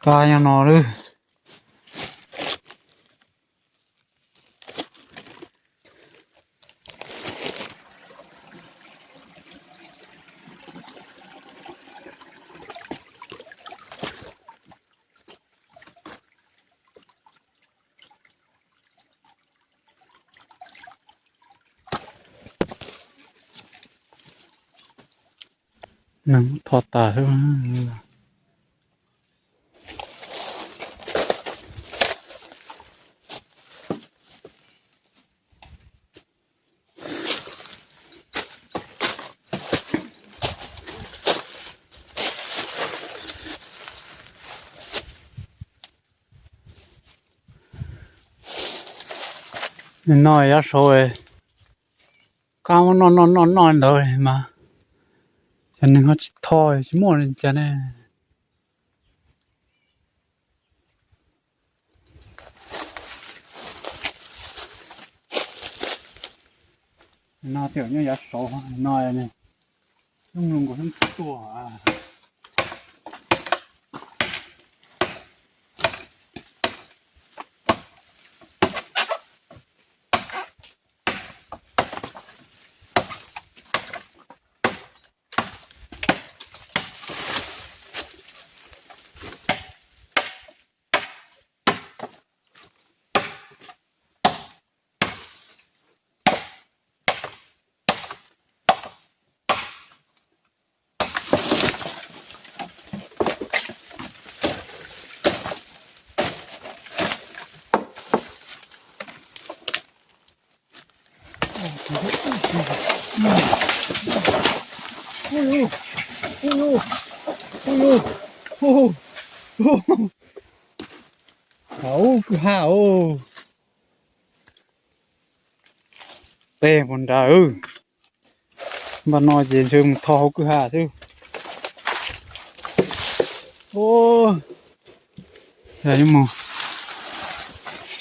Kab nyob no lawm. Neeg muab tho tas xwb. No yav saud kab muab noj noj noj noj ntawd mas cov neeg ho tsis tho tsis muaj li cas ne. No tias nyob yav saud no, nyooj nkaus xyoob tuag. Hauv kwj ha os. Tej mus nrad. Npaj no ces ntshe mus tho hauv kwj ha xwb. Ua, yuav mus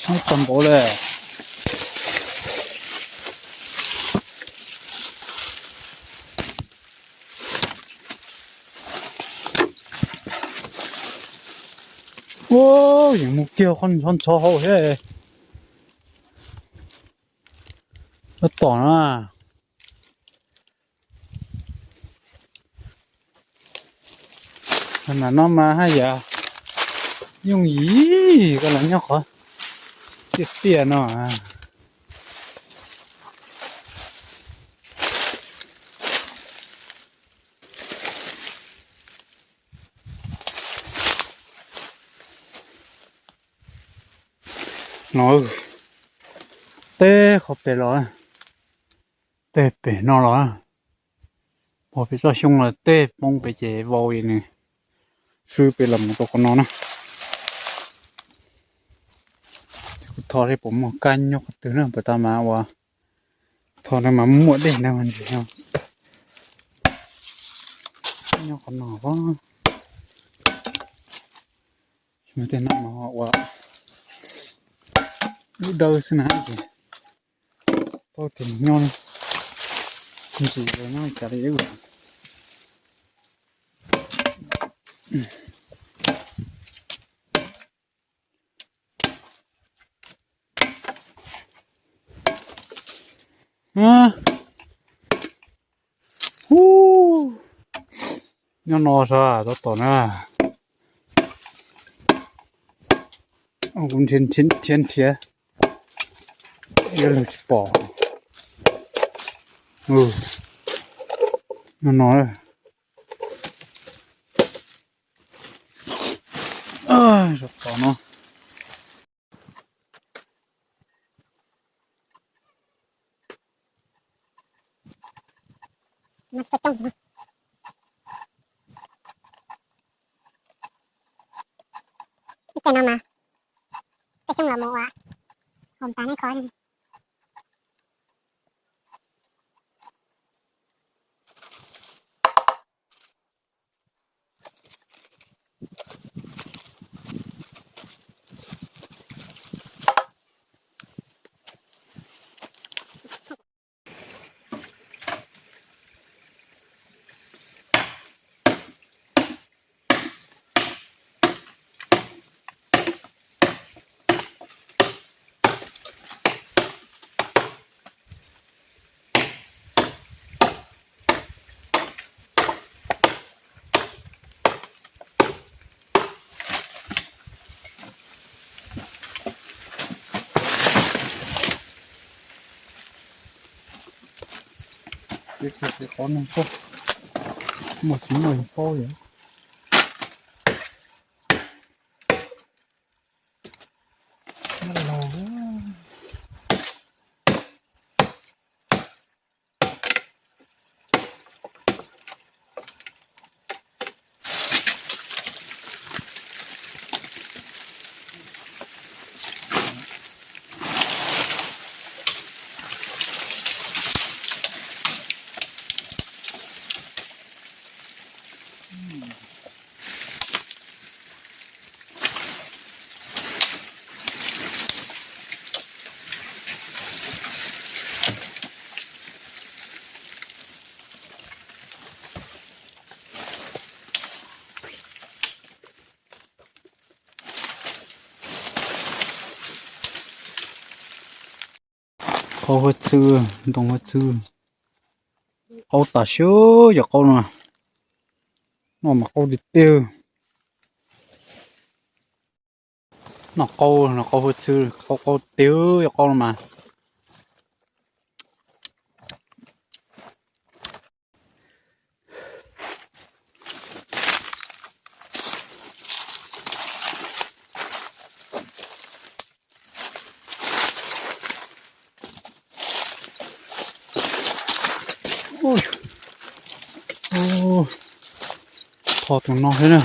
sab tag npaum li. Ua, yeej mus kiag qhov ntxhov ntxhov hauv thiab. Tab tom na. Nam no mas haj yam yooj yim, koj los nyob qhov tiaj tiaj no. No, teb qhov pem los, teb pem no los, pog pem tsob xyoob los teb poob pem ces vau nws swb pem los mus rau qhov no na. Kuv tho seb puas muaj kab nyob qhov twg na, puas tau mas ua tho no mas muaj dej na mas ntsis no. Nyob qhov no, tsis muaj tej no mas ua dub dawb xwb na ces paub tias nyob ntsis nyob li cas li. Nyob no sas tab tom na. Kuv nrhiav nrhiav nrhiav, ib leeg tsis pom. Nyob no. Zov tom no. Ib ce no mas peb xyoob los mus ua hauv tas neb qhov. Qhov no muaj tsis muaj paub yom. Qau hua txwv, ntoo hua txwv, qau tas siab cov qau no. Noj mas qau tiag tiag. Noj qau, noj qau hua txwv, qau qau tiag cov qau no mas. Tho tus no thiab na.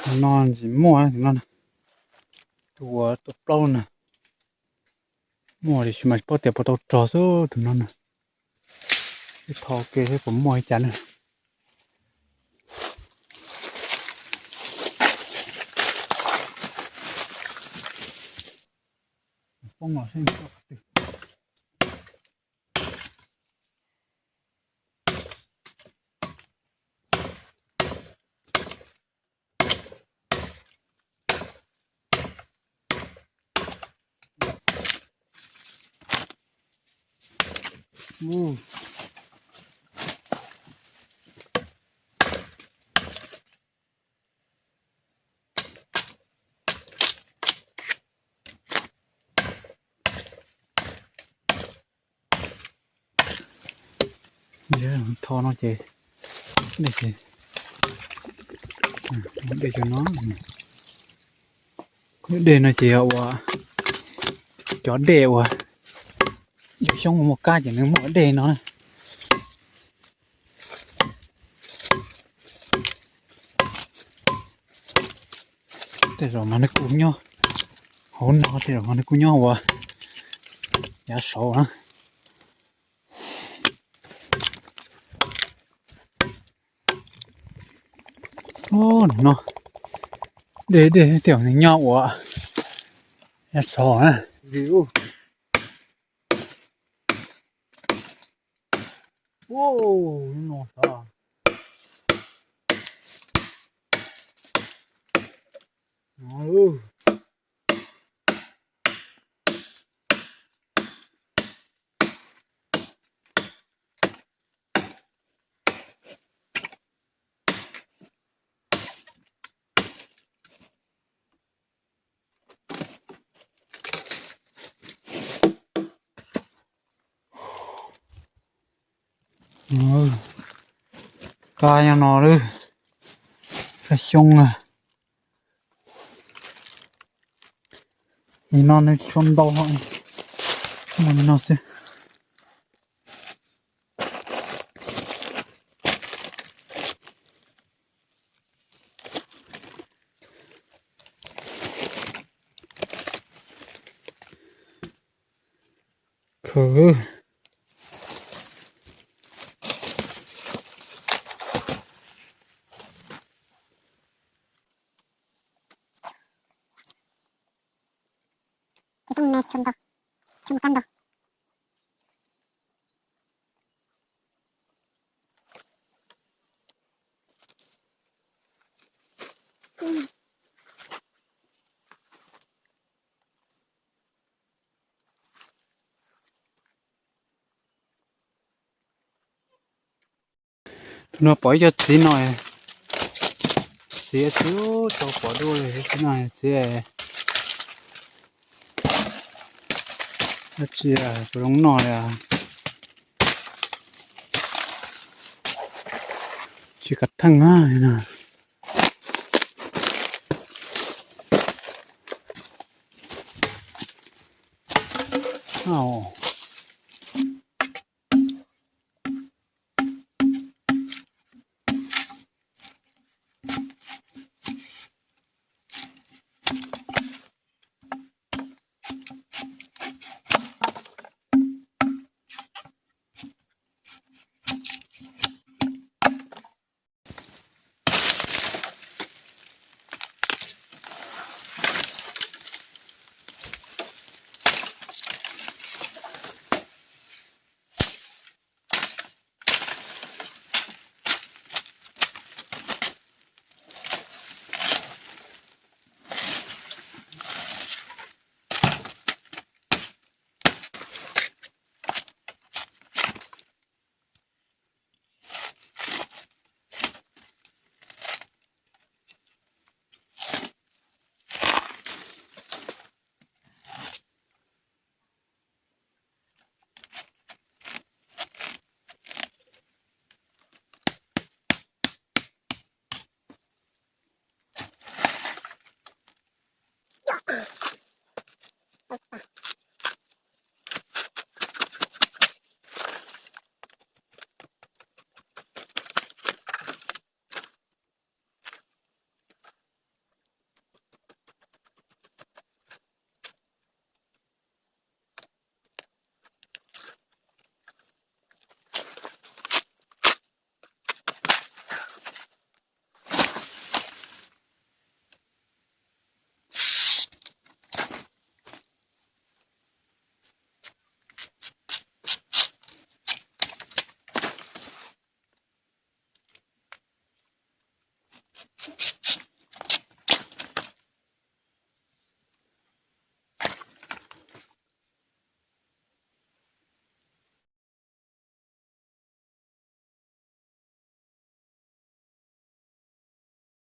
Tus no ntxim muaj tus no. Tus uas tus plaub na. Muaj tiam sis mas tsis paub tias puas tau rog xwb tus no na. Ib tho ua ke thiab puas muaj li cas na. Poob los seb nws tuaj qhov twg. Tho no ces, dej ces, dej cov no, dej no ces yog ua cov dej uas yog xyoob muaj kab ces nws muaj dej no na. Tej zaum mas nws kuj nyob hauv no, tej zaum mas nws kuj nyob ua yav saud na. Ub, no dej dej tej zaum nws nyob ua yav saud na. Kab nyob no lawm, kab xyoob na. Nim no nws tshuav ntau, muaj li no xwb. Khwv. Tus no pom ib co txiv no, txiv txiv tau pom dua li txiv no txiv. Dab tsi puas zoo noj li. Ces kav theej na.